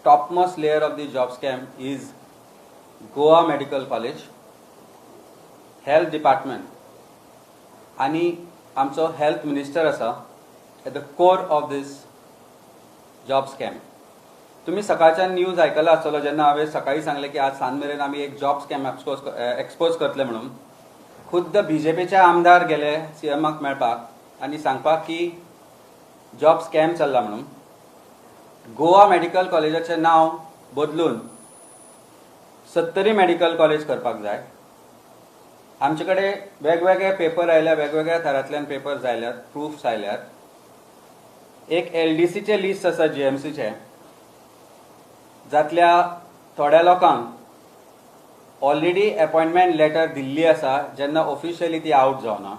Topmost layer of the job scam is Goa Medical College, health department आनी आमचो health minister आसा at the core of this job scam. तुमी सकाळच्यान news आयकला आसतलो, जेन्ना हांवें सकाळी सांगलें की आज सांज मेरेन आमी एक जॉब स्कॅम एक्सपोज करतले म्हणून. खुद्द बीजेपीचे आमदार गेले सीएमाक मेळपाक आनी सांगपाक की जॉब स्कॅम चल्ला म्हणून. गोवा मेडिकल कॉलेजाचें नांव बदलून सत्तरी मेडिकल कॉलेज करपाक जाय. आमचे कडेन वेगवेगळे पेपर आयल्या, वेगवेगळ्या थरांतल्यान पेपर्स आयल्यात, प्रुफ्स आयल्यात. एक एलडीसीचें लिस्ट आसा जीएमसीचें, जातल्या थोड्या लोकांक ऑलरेडी अपॉयंटमेंट लेटर दिल्ली आसा, जेन्ना ऑफिशियली ती आवट जावना.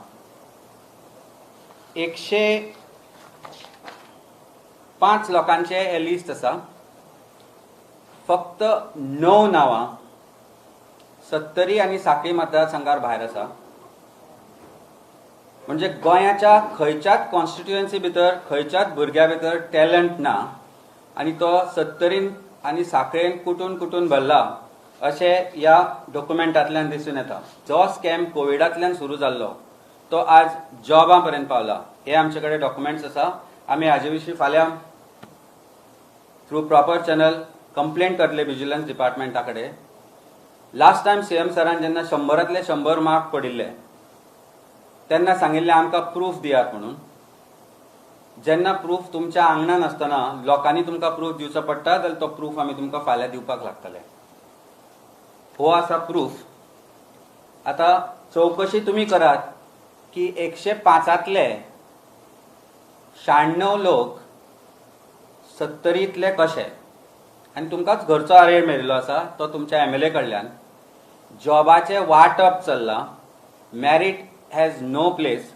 105 लोकांचें हें लिस्ट आसा. फक्त णव नांवां सत्तरी आनी साखळी मतदारसंघार भायर आसा. म्हणजे गोंयाच्या खंयच्याच कॉन्स्टिट्युएन्सी भितर, खंयच्याच भुरग्या भितर टॅलंट ना आनी तो सत्तरीन आनी साखळेन कुटून कुटून भरला अशें ह्या डॉक्युमेंटांतल्यान दिसून येता. जो स्कॅम कोविडांतल्यान सुरू जाल्लो तो आज जॉबा पर्यंत पावला, हे आमचे कडेन डॉक्युमेंट्स आसा. आमी हाजे विशीं फाल्यां थ्रू प्रॉपर चॅनल कंप्लेंट करतले विजिलन्स डिपार्टमेंटा कडेन. लास्ट टायम सीएम सरान जेन्ना 100रांतले 100 मार्क पडिल्ले तेन्ना सांगिल्लें आमकां प्रूफ दियात म्हणून. जेन्ना प्रूफ तुमच्या आंगणान आसतना लोकांनी तुमकां प्रूफ दिवचो पडटा, जाल्यार तो प्रूफ आमी तुमकां फाल्यां दिवपाक लागतले. हो आसा प्रूफ. आतां चवकशी तुमी करात की 105तले 96 लोक सत्तरींतले कशे आनी तुमकांच घरचो आरेळ मेळिल्लो आसा तो तुमच्या एमएलए कडल्यान. जॉबाचें वांटप चल्लां. Merit has no place.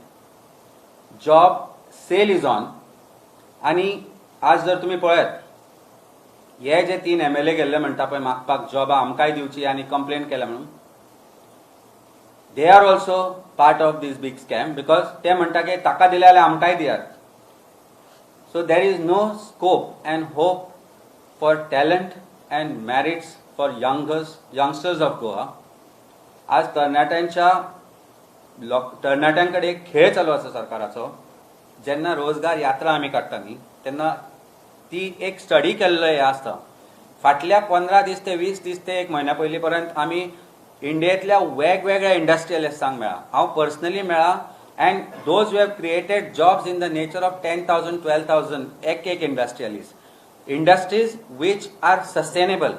Job sale is on. आनी आज जर तुमी पळयत, हे जे तीन एमएलए गेल्ले म्हणटा पळय मागपाक जॉबां आमकांय दिवची आनी कंप्लेन केल्या म्हणून, they are also part of this big scam, because ते म्हणटा की ताका दिले जाल्यार आमकांय दियात. So there is no scope and hope for talent and merits for youngsters of Goa. आज तरणाट्यांच्या लोक तरणाट्यां कडेन एक खेळ चालू आसा सरकाराचो. जेन्ना रोजगार यात्रा आमी काडटा न्ही, तेन्ना ती एक स्टडी केल्लो हें आसता. फाटल्या 15 दीस ते 20 दीस ते एक म्हयन्या पयलीं पर्यंत आमी इंडियेंतल्या वेगवेगळ्या इंडस्ट्रियलिस्टांक मेळ्ळा, हांव पर्सनली मेळ्ळा, and those who have created jobs in the nature of 10,000, 12,000 एक एक industrialist, industries which are sustainable,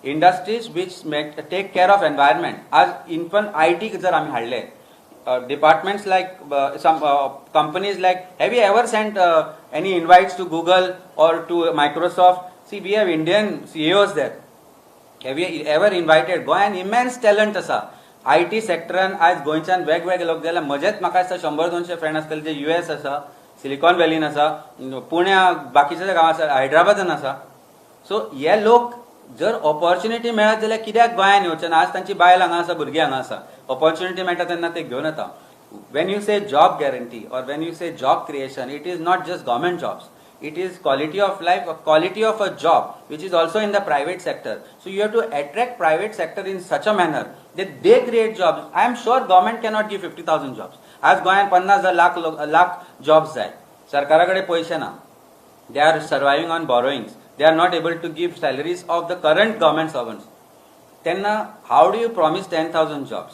industries which make take care of environment. आज इनफन I T जर आमी हाडले, departments like some companies like, have you ever sent any invites to Google or to Microsoft? See, we have Indian CEOs there. Have you ever invited? गोंयान immense talent आसा I T सेक्टरान. आयज गोंयच्यान वेगवेगळे लोक जाल्यार म्हजेच म्हाका दिसता 100-200 फ्रेंड आसतले जे युएस आसा, सिलिकॉन व्हॅलीन आसा, पुण्या, बाकीच्या गांव आसा, हैदराबादान आसा. सो हे लोक जर ऑपॉर्च्युनिटी मेळत जाल्यार कित्याक गोंयान येवचे ना? आज तांची बायल हांगा आसा, भुरगीं हांगा आसा. ऑपॉर्च्युनिटी मेळटा तेन्ना ते घेवन येता. When you say job guarantee or when you say job creation, it is not just government jobs. It is quality of life, a quality of a job which is also in the private sector. So you have to attract private sector in such a manner that they create jobs. I am sure government cannot give 50,000 jobs. आज गोंयांत 50,000 lakh lakh jobs जाय. सरकारा कडेन पयशे ना. They are surviving on borrowings. They are not able to give salaries of the current government servants. तेन्ना how do you promise 10,000 jobs?